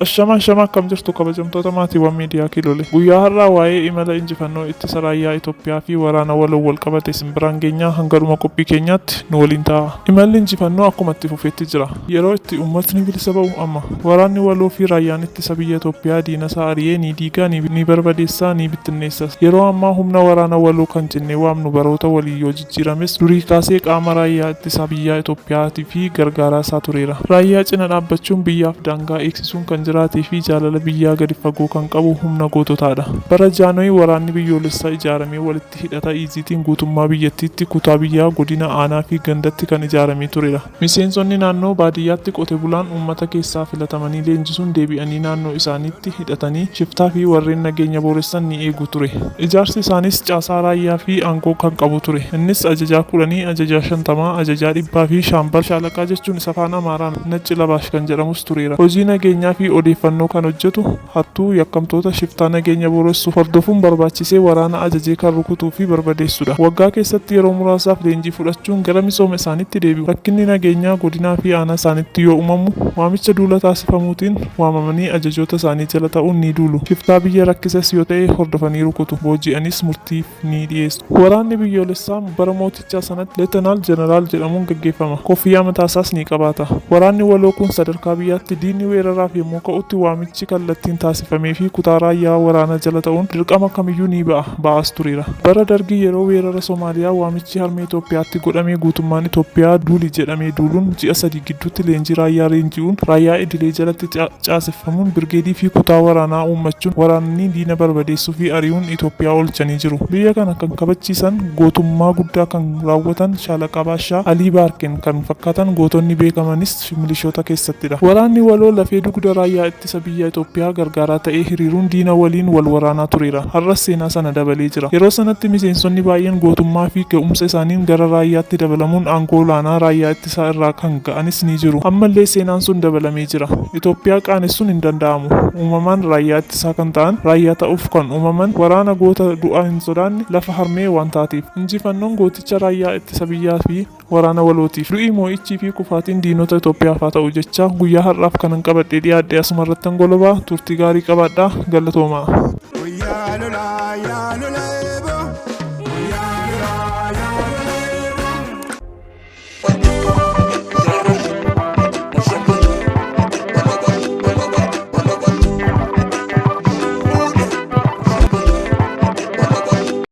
Ashama ashama, akkam jirtu kabajamtoota maatiiwwan miidiyaa Kiiloolee? Guyyaa har'aa waa'ee imala injifannoo ittisa raayyaa Itoophiyaa fi waraana waloon wal qabate isin biraan geenyaa. Hanga dhuma qophii keenyaatti nu waliin ta'a. Imalli injifannoo akkuma itti fufeetti jira. Yeroo itti uummatni bilisa ba'u amma. Waraanni waloo fi raayyaan ittisa biyya Itoophiyaa diina isaa ari'ee ni diigaa, ni barbadeessaa, ni bittinneessas. Yeroo ammaa humna waraana waloo kan jennee waamnu baroota waliin yoo jijjiirames, durii kaasee qaama raayyaa ittisa biyyaa Itoophiyaatii fi gargaaraa isaa tureera. Raayyaa cina dhaabbachuun biyyaaf daangaa eegsisuun kan jiraatee fi jaalala biyyaa gadi fagoo kan qabu humna goototaadha. Bara Jaanhoy waraanni biyyoolessaa ijaaramee walitti hidhata Iiziitiin guutummaa biyyattiitti kutaa biyyaa, godina, aanaa fi gandatti kan ijaaramee turedha. Miseensonni naannoo baadiyyaatti qote bulaan uummata keessaa filatamanii leenjisuun deebi'anii naannoo isaaniitti hidhatanii shiftaa fi warreen nageenya booressan ni eegu ture. Ijaarsi isaaniis caasaa raayyaa fi aangoo kan qabu ture. Innis ajajaa kudhanii, ajajaa shantamaa, ajajaa dhibbaa fi shaambal, shaalaqaa jechuun isa afaan Amaaraan Nacci Labaash kan jedhamus tureera. Hojii nageenyaa fi odeeffannoo kan hojjetu, hattuu, yakkamtoota, shiftaa nageenya booressu hordofuun barbaachisee waraana ajajee kan rukutuu fi barbadeessudha. Waggaa keessatti yeroo muraasaaf leenjii fudhachuun gara misooma isaaniitti deebi'u. Rakkinni nageenyaa godinaa fi aanaa isaaniitti yoo uumamu waamicha duula taasifamuutiin waamamanii ajajoota isaanii jala ta'uun ni duulu. Shiftaa biyya rakkises yoo ta'e hordofanii rukutu. Booji'aniis murtiif ni dhiyeessu. Waraanni biyyoolessaa bara mootichaa sanatti Leetenaal Jeneraal jedhamuun gaggeeffama. Koffiyyaa mataasaas ni qabaata. Waraanni waloo kun sadarkaa biyyaatti diinni weeraraaf yommuu ka'utti waamichi kallattiin taasifameefii kutaa raayyaa waraana jala ta'uun dirqama kamiyyuu ni ba'a, ba'aas tureera. Bara Dargii yeroo weerara Somaaliyaa waamichi harmee Itoophiyaatti godhamee guutummaan Itoophiyaa duuli jedhamee duuluun ji'a 3 gidduutti leenjii raayyaa leenji'uun raayyaa idilee jalatti caaseffamuun birgeedii fi kutaa waraanaa uummachuun waraananii diina barbadeessuu fi ari'uun Itoophiyaa oolchanii jiru. Biyya kana kan kabachiisan gootummaa guddaa kan raawwatan Shaalaqaa Baashaa Alii Baarkeen kan fakkaatan gootonni beekamanis milishoota keessattidha. Waraanni waloo lafee dugda raayyaa ittisa biyya Itoophiyaa gargaaraa ta'ee hiriiruun diina waliin wal waraanaa tureera. Har'as seenaa sana dabalee jira. Yeroo sanatti miseensonni baay'een gootummaa fi ga'umsa isaaniin gara raayyaatti dabalamuun aangoo olaanaa raayyaa ittisaa irraa kan ga'anis ni jiru. Ammallee seenaan sun dabalamee jira. Itoophiyaa qaanessuun hin danda'amu. Uumamaan raayyaa ittisaa kan ta'an, raayyaa ta'uuf kan uumaman, waraana goota du'a hin sodaanne, lafa harmee waan taateef. Injifannoon gooticha raayyaa ittisa biyyaa fi waraana walootiif. Du'i, moo'ichii fi kufaatiin diinota Itoophiyaaf haa ta'u jechaa guyyaa har'aaf kanan qabadhee dhiyaadhe asumarrattan golobaa. Turtii gaarii qabaadhaa. Galatoomaa. Yaa lolaa yaa lolee.